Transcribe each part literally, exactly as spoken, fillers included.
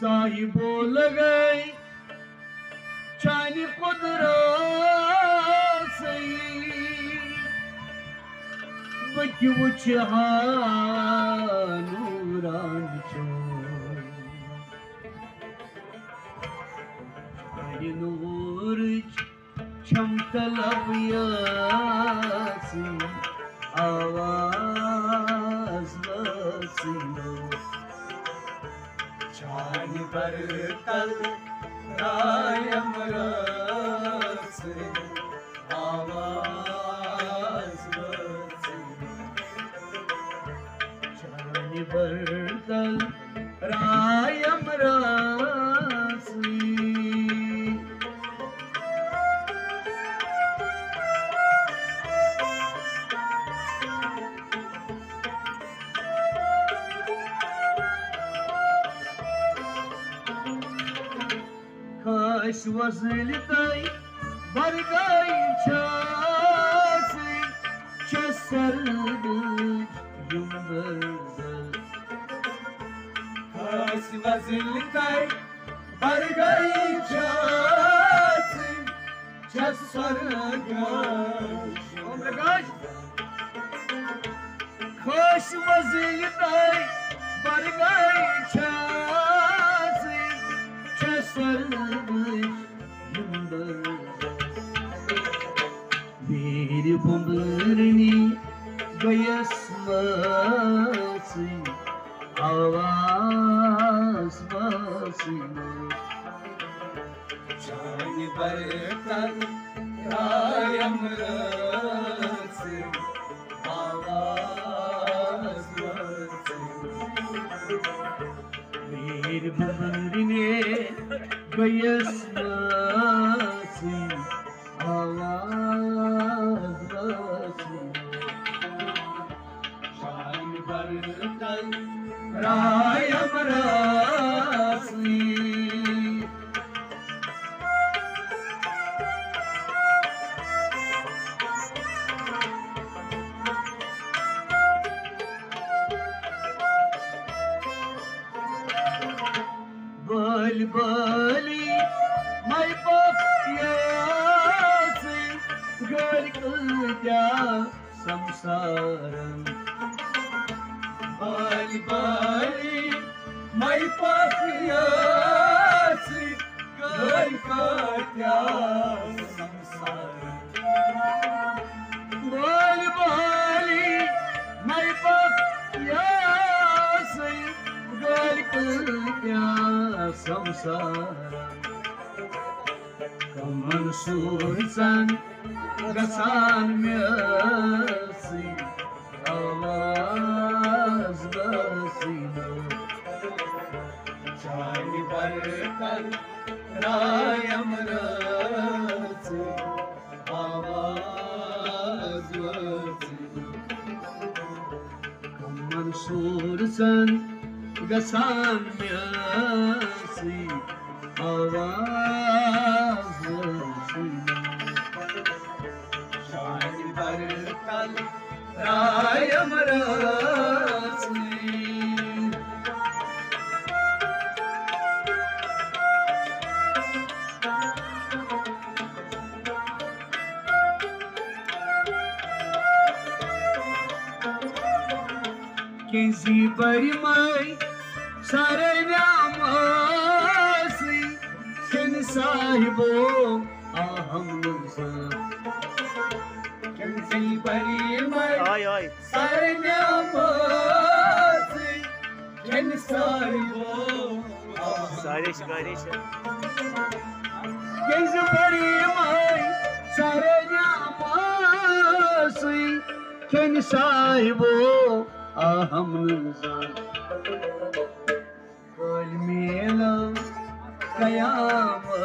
صاحبو لگے چانہِ قدرت سۭتۍ، بہٕ تہِ وٕچھِ ہا نوران چون۔ چانہِ نورٕچ چھم طلب یٲژٕے آواز وٲژٕے نوٚو۔ چانہِ برتل رایم رٲژٕے آواز وٲژٕے نوٚو۔ چانہِ برتل رایم رٲژٕے۔ کٲنٛسہِ وۄزٕلۍ تہٕ برگاہی چھٲژٕے، چھےٚ سرگٕچ یِم بٲژٕے۔ کٲنٛسہِ وۄزٕلۍ تہٕ برگاہی چھٲژٕے، چھےٚ سرگٕچ۔ کٲنٛسہِ وۄزٕلۍ تہٕ برگاہی چھٲژٕے، چھےٚ سرگٕچ یِم بٲژٕے۔ ویرِ بُمبرنی گٔیَس مٲژٕے، آواز وٲژٕے نوٚو۔ چانہِ برتل رایم رٲژٕے، آواز وٲژٕے نوٚو۔ ویرِ بُمبرنی گٔیَس مٲژٕے، آواز وٲژٕے۔ چانہِ برتل رایم رٲژٕے۔ بٲلۍ بٲلی مَے پَکھ یٲژٕے، گٔلۍ کۭتیٛاہ سمسارن۔ بٲلۍ بٲلی مَے پَکھ یٲژٕے، گٔلۍ کۭتیٛاہ سمسارن۔ بٲلۍ بٲلی مَے پَکھ یٲژٕے، گٔلۍ کۭتیٛاہ سمسارن۔ کمن سوزن گژھان مےٚ سۭتۍ آواز گژھِ نہٕ۔ چانہِ برکت رایم رٲژ آواز گژھِ نہٕ۔ کمن سوزن گژھان مےٚ سۭتۍ آواز سُنو۔ شاعر برکت رایم رٲژ۔ کینٛزی بٔرۍ مَے سارے نعمٲژٕے، کھٮ۪ن صاحبو آہم نظر۔ کینٛزی بٔرۍ مَے آے، آے۔ سارے نعمٲژٕے، کھٮ۪ن صاحبو آہم سارے چھِ، سارے چھِ۔ کینٛزی بٔرۍ مَے سارے نعمٲژٕے، کھٮ۪ن صاحبو آہم نظر۔ کٲلۍ میلو قیامتٕے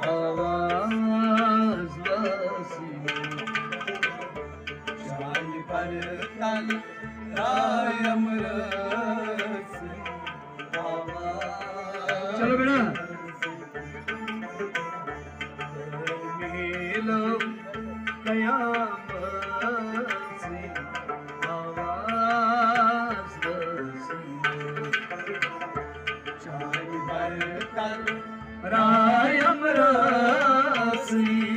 آواز وٲژٕے۔ شاعر برکت رایم رٲژ۔ چلو بیٹا۔ میلو قیامتٕے آواز وٲژٕے۔ رایم راسی۔